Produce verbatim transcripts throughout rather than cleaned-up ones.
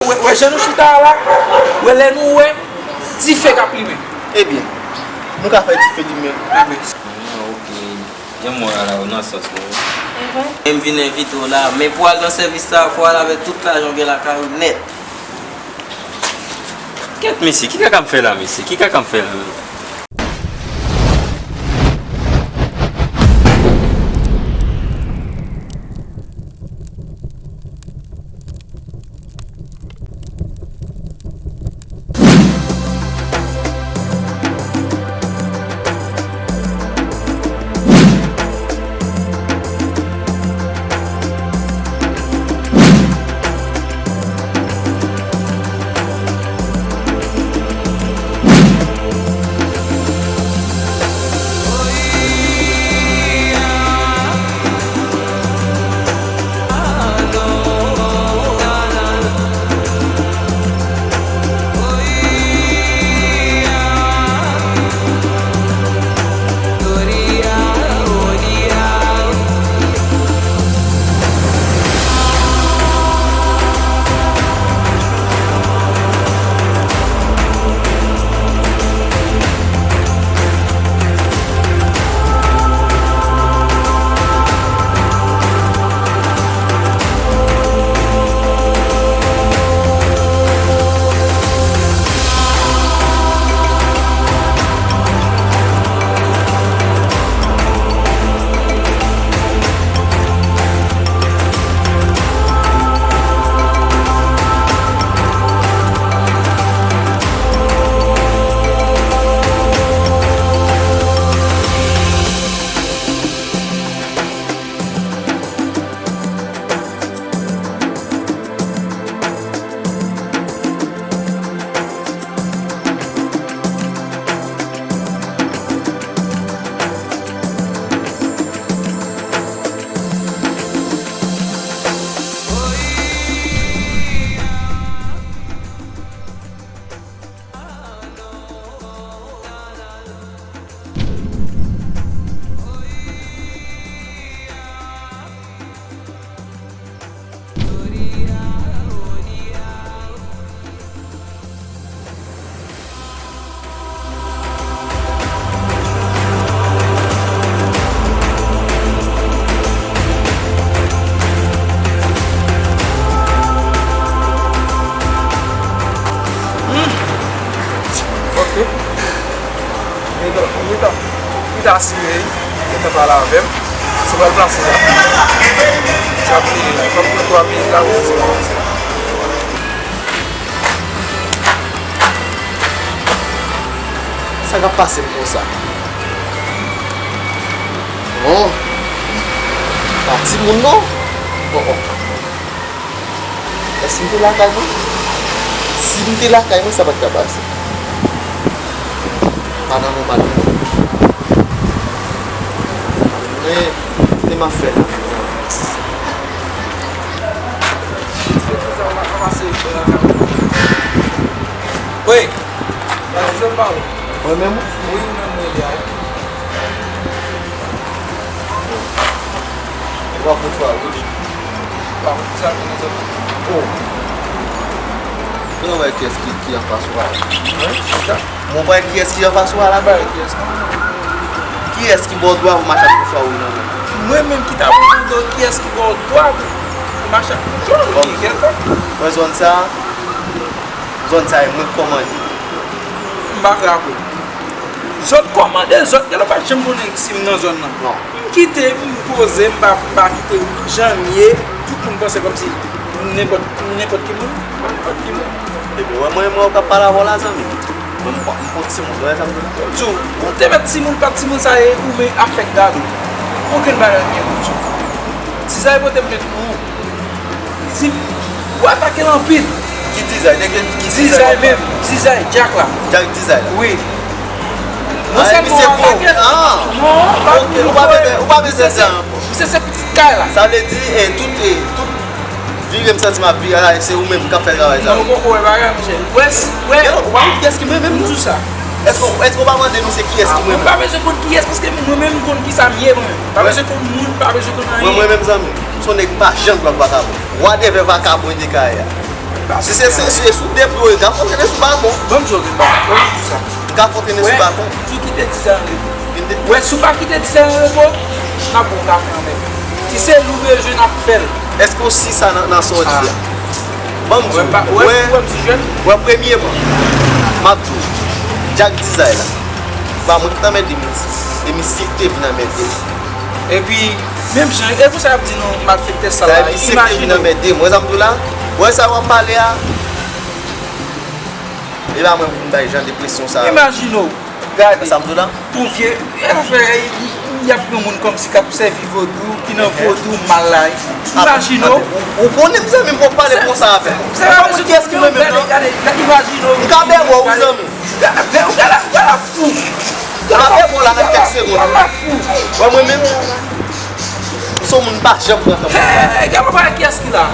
Wè, wè jan nou chita a la, wè lè nou wè dife k ap limen. Ebyen, nou ka fè dife limen. Ebyen. Ah, ok. Jan m wè a la, ou nan sans mwen wi. Mhm. E m vin envite w la, men pou w al nan sèvis la, fò w al avèk tout lajan w gen lakay ou nèt. Kèt mesye, ki kaka m fè la, mesye? Ki kaka m fè la, menm? Hmm. Ok. Gentan, gentan, gentan asire, gentan pale avè m. Se pral plase sa. Sa fini la. Fòk mwen twa minit la pou se kòmanse. Sa k ap pase m konsa? Oh, pa timoun non. Oh, oh. Èske m te lakay mwen? Si m te lakay mwen, sa pa t ka pase. Pa nan non, pa nan non. Men, te m ap fè la. Wi. Mwen menm? Wi, ou menm, wi, li a. Ou pa konn sa, wi. Ou pa konn sa, wi, nan zòn nan. Oh. Mwen wè kiyès ki, ki anfas ou a. Hein? Kisa? Mwen wè kiyès ki anfas ou a la. Mwen wè kiyès, non. Kiyès ki ba w dwa pou mache ak mouchwa, wi, nan men? Mwen menm ki ta pou mande w kiyès ki ba w dwa pou mache ak mouchwa, wi, kèlkonk. Mwen zòn sa, zòn sa, e mwen k kòmande. M pa frape. Zòt kòmande, zòt, genlè w pa t janm konnen si m nan zòn nan. Non. M kite, m poze, m pa, m pa kite jan m ye, tout moun panse kòmsi m nenpòt, m nenpòt ki moun, m pa nenpòt ki moun. Epi, wè, mwen, mwen, w k ap pale avè w la, zanmi. Mwen, m pa, m pa t timoun, w wè sa m di la? M di w, ou te mèt timoun, pa t timoun, sa e ou menm afèk gade. Okenn bagay gen pou di. Tizay pote m met ou. Li di m, ou atake l anpil. Ki Tizay? De ki, ki Tizay? Tizay menm, Tizay, Dyak la. Dyak Tizay la? Wi. Non sèlman ou atake l. Ah. Non, pa ou pa bezwen, ou pa bezwen di anyen. Misye se pitit kay la. Sa vle di, e, tout, e, tout vire m santi m ap vire la, e se ou menm k ap fè travay sa. Non, ou poko wè bagay, monchè. Wè, wè. Ou pa konn kiyès ki mwen menm, non? M di w sa. Èske, èske ou pa mande misye kiyès ki mwen menm? Ou pa bezwen konn kiyès, paske mwen menm m konn kisa m ye, mwen menm. Pa bezwen konn moun, pa bezwen konn anyen. Mwen, mwen menm, zanmi, m se yon nèg pa janm pran vakabon. Whatever vakabon li te ka ye a. Si se, se, se sou de pye w, m ka fon trennen sou balkon. Ban m di w, ban m di w sa. M ka fon trennen sou balkon. Tou kite ti sa nan repo. Ou wè, si w pa kite ti sa nan repo, n ap bon kafe anmède. Si se lou bezwen, n ap fè l. Èske w si sa nan, nan sa w di a? Ban m di w, wè, wè, premyèman, m ap di w, Dyak Dizay la, se pa mwen ki t anmède misye, se misye ki te vin anmède m. Epi, menm jan, e pou sa y ap di nou malfektè sal la, imajine w. Misye ki te vin anmède m, wè sa m di w la? Wè sa w ap pale a? E pa mwen pou vin bay jan de presyon sa yo. Imajine w, gade, yon vye, e sa fè, y ap pran moun kòmsi k ap sèvi vodou, ki nan vodou mal la. Imajine w. Ou konnen, mezanmi, m poko pale konsa avè w. Ou pa konn kiyès ki renmen m nan. Gade, gade, imajine w. M ka bèbò, wi, zanmi. Gade, gade, gade fou. M ka bèbò la nan kèk segonn. Gade fou. Wè mwen menm. M se yon moun m pa janm pran tan pou m pale. Hey, gade papa, kiyès ki la?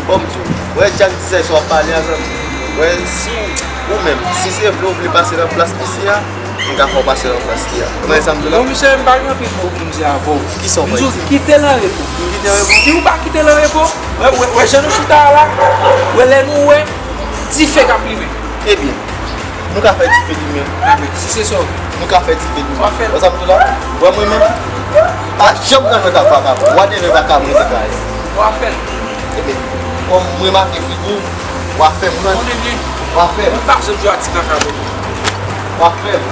Bon, m di w, wè, Dyak Dizay sa w ap pale a, zanmi. Wè, si w, ou menm, si se vle w vle pase nan plas misye a, m ka fè w pase nan plas li a. Ou konprann sa m di w la? Bon, misye, m pa gen anpil mo pou m di avè w. Kisa w pral di? M di w, kite l an repo. M kite l an repo? Si w pa kite l an repo, wè, wè, wè jan nou chita a la, wè lè nou wè, dife k ap limen. Ebyen, nou ka fè dife limen. Ebyen, si se sa w vle. Nou ka fè dife limen. W ap fè l. Wè sa m di w la? Wè mwen menm, pa janm nan jwèt ak vakabon. Whatever vakabon se ka ye. W ap fè l. Ebyen, kòm m remake figi w, w ap fè m pran. Konnen byen. W ap fè m. Mwen pa janm jwe ak ti vakabon. W ap fè m.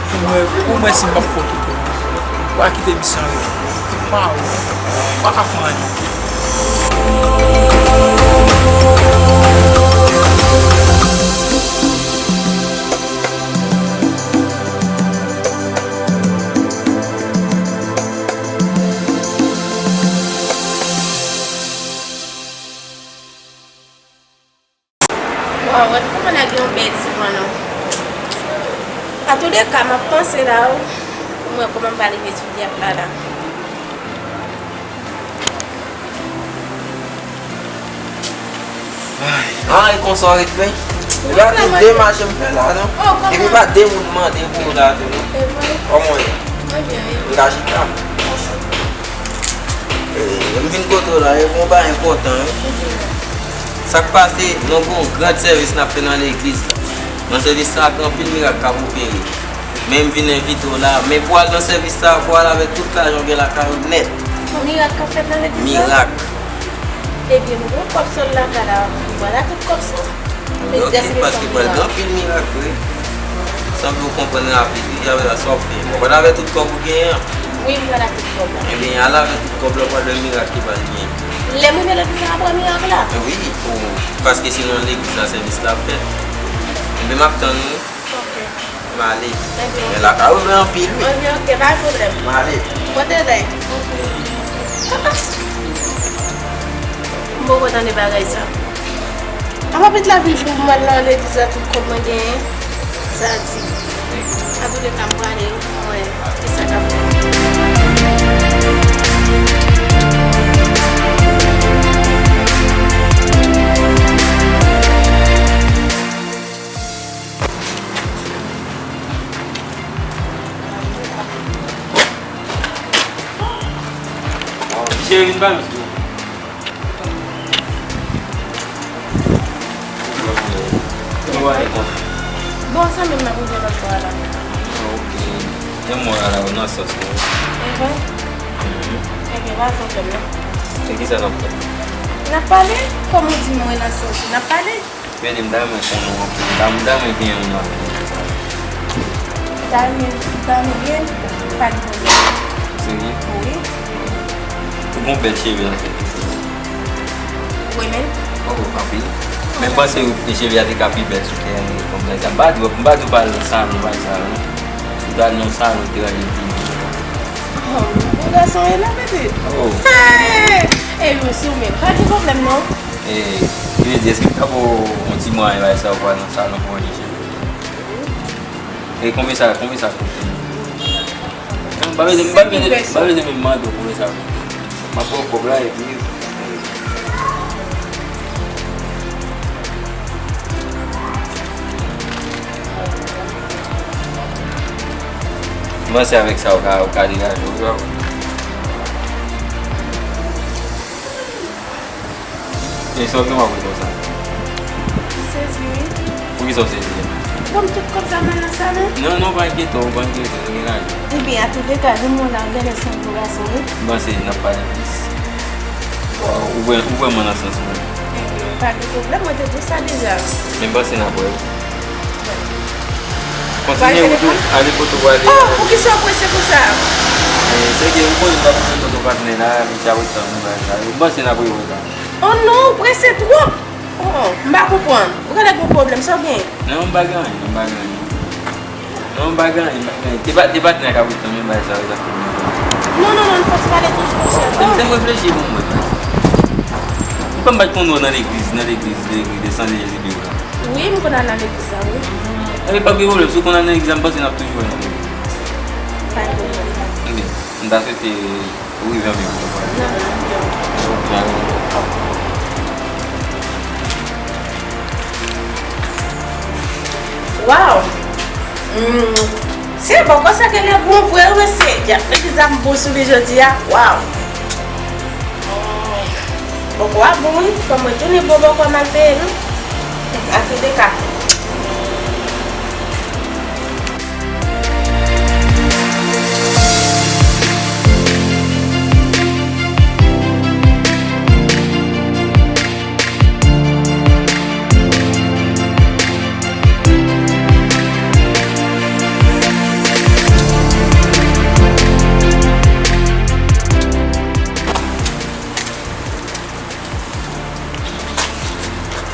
Pou mwen, pou mwen, si m p ap fè w kite w, w a kite misye anrete. Ou pa wè, ou pa ka fè anyen. Waw, gad kòman n a gen yon bèl ti van non. Atouleka, m ap panse la wi, pou m wè kòman m pral rive sou dyab la la. Ay, ay, konsa w ret fè. Gade de mache m fè la non. Epi pa de moun mande pou ou la tou non. Kòman w ye? M ka chita? Eh, m vin kote w la, e pou yon bagay enpòtan wi. Sa k pase, nou gen yon gran sèvis n ap fè nan legliz la. Nan sèvis sa a, gen anpil mirak k ap opere. Men m vin envite w la, men pou w al nan sèvis sa a, fò w al avèk tout lajan w gen lakay ou nèt. Mirak k ap fèt nan legliz la? Mirak. Ebyen, m gen kòb sòl lakay la, m pral ak tout kòb sa. Ok, paske pral gen anpil mirak vre. Sanble w konprann rapid wi, apre sa sa w fè. Ou pral avèk tout kòb ou genyen an? Wi, m pral ak tout kòb la. Ebyen, al avèk tout kòb la, ou pral wè mirak ki pral genyen. Lè m rive legliz la, m ap wè mirak la? Wi, ou, paske se nan legliz la sèvis la ap fèt. Ebyen, m ap tann ou wi. Ok. M ale. Ebyen, men lakay ou lwen anpil wi. Ebyen, ok, pa gen pwoblèm. M ale. Pote lè. M poko tande bagay sa. Apa pit la vin di m pou m al nan legliz la tout kòb mwen genyen. Sa di. Antouleka, m prale wi, pou m wè kisa k ap fèt. Cheri, vin ba m. Bon, sa menm n ap rive lòt bò a la. Ah, ok. Jan mwen a la, ou nan sans mwen. Evre? Mhm. Ebyen, pa pwoblèm non. Se kisa n ap fè? N ap pale. Kòm ou di mwen nan sans, n ap pale. Bèl, m ta renmen konnen w anpil. M ta, m ta renmen gen yon anpil. M ta renmen, m ta renmen gen, pa gen pwoblèm. Serye? Wi. Ou gon bèl cheve nan tèt ou. Wi, men. Oh, anpil. Men m panse cheve a te ka pi bèl sou tèren kòm sa. M pa di w, m pa di w pa al nan salon, pa al nan salon. Si w ta al nan salon, te ranje pi bèl. Oh, bon gason e la, bebe. Oh. Hey! Ey, mesye, ou menm. Pa gen pwoblèm, non. E, ki vle di, èske m ka ba w yon ti mwayen bagay sa yo pou al nan salon pou ranje cheve? E konbyen sa, konbyen sa koute? Non, m pa bezwen, m pa bezwen, m pa bezwen menm mande w konbyen sa koute. M ap ba w kòb la, epi, m panse avèk sa, ou ka, ou ka degaje w, wi, papa. E sa w gen w ap ri konsa? M sezi, wi. Poukisa w sezi? Bon, tout kòb sa m nan sa, non? Non, non, pa enkyete w, pa enkyete w, nou gen lajan. Ebyen, a tout de ka, vin mwen la, w genlè se yon gwo gason, wi. M panse n ap pale plis. Ou vre, ou vrèman nan sans mwen. Ebyen, pa gen pwoblèm, mwen te di w sa deja. Men m panse n ap wè. Kontinye wout ou, ale kote w prale. Oh, poukisa w prese konsa? Eh, se ke ou konnen m pa bezwen kote w patnè la, misye ap ret tann ou bagay sa yo. M panse n ap rewè sa. Oh non, ou prese twòp. Oh, oh, m pa konprann. Ou genlè gen pwoblèm, sa w gen? Non, m pa gen anyen, non, m pa gen anyen. Non, m pa gen anyen, m pa gen anyen. Te pa, te patnè a k ap ret tann mwen bagay sa yo, sa fè m konsa. Non, non, non, fò w pale toujou, monchè. Bon. Tande m reflechi pou mwen. Ou kwè m pa t konn wè w nan legliz, nan legliz, legliz de San Jezi Biwo la? Wi, m konn al nan legliz la, wi. Ebyen, pa gen pwoblèm, si w konn al nan legliz la, m panse n ap toujou wè nan legliz. Pa gen pwoblèm. Ebyen, m ta swete ou rive anpil pou w pale. Non, non, non. Waw! Hmm, se bon, konsa ke lè bon vre, wi, se, djab, legliz la m bon sou li jodi a. Waw! Bòkò a bon, wi. Fò mwen tounen bon bòkò m al peye, non? An tou de ka.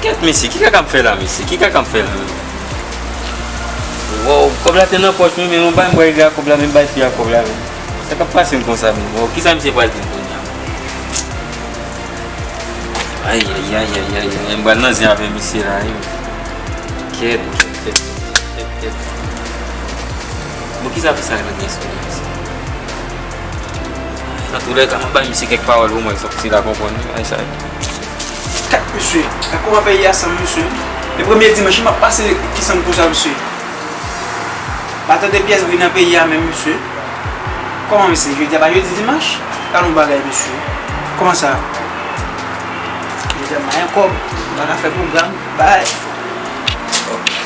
Kèt mesye, ki kaka m fè la, mesye? Ki kaka m fè la menm? Wow, kòb la te nan pòch mwen, men mwen pa menm pral regle ak kòb la, menm bay fi a kòb la menm. Sa k ap pase m konsa menm? Wow, kisa misye pral di m kounye a? Ay, ay, ay, ay, ay, ay, ay, m pral nan zen avè misye la, wi. Kèt, kèt, kèt, kèt, kèt, kèt. Bon, kisa fi sa nan gen espri, mesye? Nan tou lè ka, m ap bay misye kèk pawòl pou mwen, sa pou si l a konprann, wi, bagay sa yo. Kat, mesye, gad kòman peyi a sanm, mesye. E premye dimanch, m ap pase ki sanm konsa, mesye. Pa tande pyès bri nan peyi a menm, mesye. Kòman, mesye? Jodi a pa jodi dimanch? Gad yon bagay, mesye. Kòman sa? Jodi a m pa gen kòb, m pa ka fè pwogram, bay.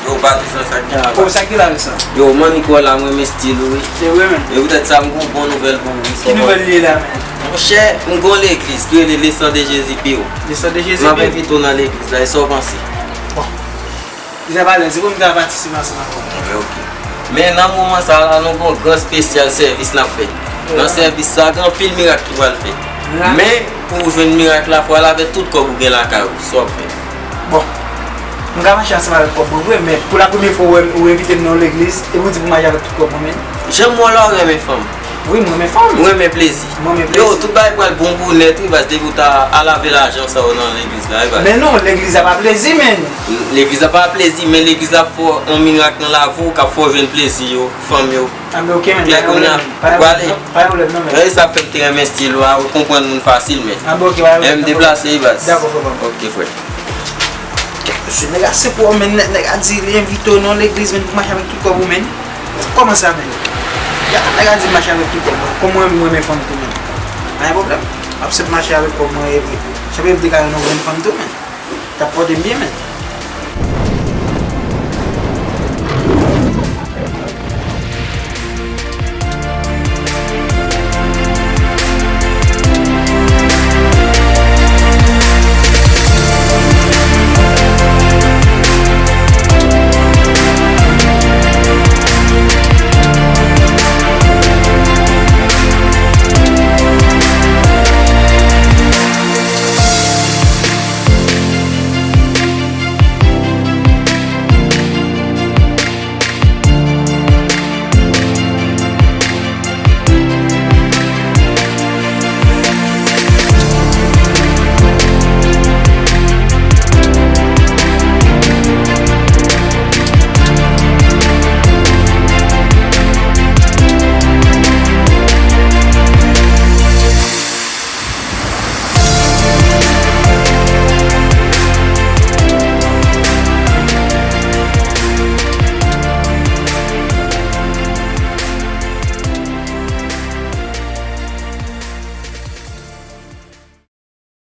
Yo, pa touche sa k gen la. Kòman sa k gen la, sa? Yo, man, Nicolas, mwen renmen stil ou, wi. Se vre, menm. E poutèt sa, m gen yon bon nouvèl pou ou, wi. Ki nouvèl li ye la, menm? Monchè, m gen yon legliz ki rele Le Sang de Jésus Pure. Le Sang de Jésus Pure? M ap envite w nan legliz la, e sa w panse? Bon. Deja valè, se pou m ta patisipe ansanm avè w. Anben, oke. Men nan moman sa la, nou gen yon gran espesyal sèvis n ap fè. Nan sèvis sa, gen anpil mirak ki pral fèt. Men, pou w jwenn mirak la, fò w al avèk tout kòb ou gen lakay ou, sa w ap fè. Bon, m ka mache ansanm avèk kòb mwen vre, men pou la premye fwa ou wè m, ou envite m nan yon legliz, epi ou di pou m mache avèk tout kòb mwen menm. Jan m wè w la, ou renmen fanm. Wi, m renmen fanm. Ou renmen plezi. M renmen plezi. Yo, tout bagay pral bon pou ou nèt, wi, baz, depi w ta al avè lajan sa yo nan legliz la, wi, baz. Men non, legliz la pa plezi, men. Legliz la pa plezi, men legliz la fè yon mirak nan lavi w k ap fè w jwenn plezi yo, fanm yo. Anben, oke, men. Klè kounye a. Pa gen pwoblèm, non, men. E sa k fè m te renmen stil ou a, ou konprann moun fasil, men. Anben, oke, pa gen pwoblèm. M deplase, wi, baz. Dakò, frè pa m. Oke, frè. Mesye, nèg a se pou ou, men, nèg, nèg a di li envite w nan legliz, men, pou mache avèk tout kòb ou, men. Kòman sa, men? Gade, nèg a di mache avèk tout kòb mwen. Kòm mwen, mwen renmen fanm tou, men. Pa gen pwoblèm. M ap sèt mache avèk kòb mwen, epi, se pou m te ka jwenn yon grenn fanm tou, men. T ap pòte m byen, men.